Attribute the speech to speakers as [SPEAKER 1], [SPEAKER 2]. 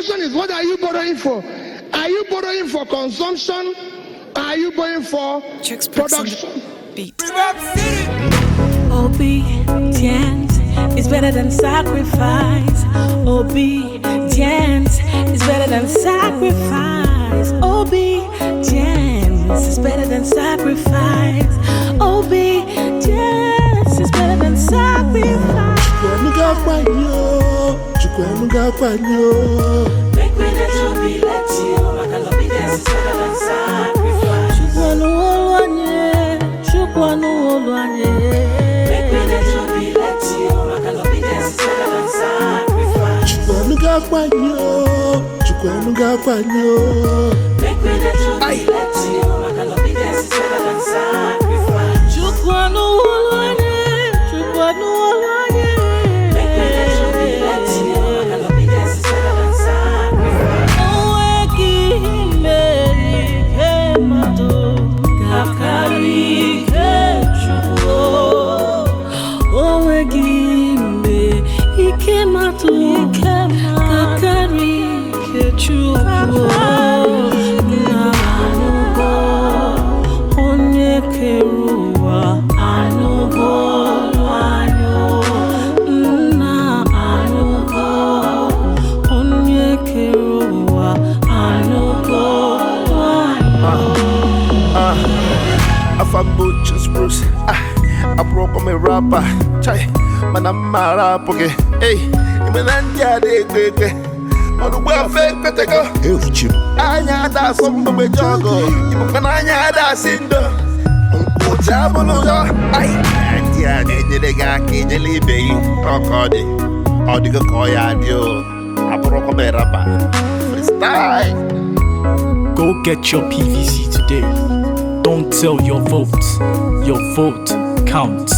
[SPEAKER 1] question is, what are you borrowing for? Are you borrowing for consumption? Are you borrowing for
[SPEAKER 2] Tricks Brooks on the
[SPEAKER 1] production?
[SPEAKER 2] beat.
[SPEAKER 3] Obedience is better than sacrifice. Obedience is better than sacrifice. Obedience is better than sacrifice. Obedience is better than sacrifice.
[SPEAKER 4] Chukwuenu ga-akwanye Chukwuenu ga-akwanye.
[SPEAKER 3] Make we let you be let you. Maka obedience is better than sacrifice. Chukwuenu olu anyị, Chukwuenu olu anyị. Make we let you be let you. Maka obedience is better than sacrifice.
[SPEAKER 4] Chukwuenu ga-akwanye Chukwuenu ga-akwanye.
[SPEAKER 3] Make we let you be let you. Maka obedience is better than sacrifice. Chukwuenu olu anyị, Chukwuenu olu anyị. Make we let you be let you. Maka obedience is better than sacrifice. Onweghị mmeri ike mmadụ ga-akarị ike Chukwu. Onweghị mgbe ike mmadụ ga-akarị ike Chukwu. Nna anụgo onye kere ụwa anụgo olu anyị. Nna anụgo onye kere ụwa anụgo olu anyị.
[SPEAKER 4] Afa m bụ Chris Bruce. Ah, abụrụkwa m rapper. Chai, mana mma rapụ gị. Ei, ime na ndị a na-ekpe ekpe. Mana ugbu a fe ekwetego. Anya ada asọ mgbegbe jọgụ. Igbo na anya ada asị ndo. Nkwụcha abụrụ ụjọ. Ai, ndị a na-enyere gị aka enyere ibe gị. Ọ ka ọ dị. Ọ dịgo ka ọ ya adị o. Abụrụkwa m rapper. Freestyle.
[SPEAKER 5] Go get your PVC today. Don't sell your vote. Your vote counts.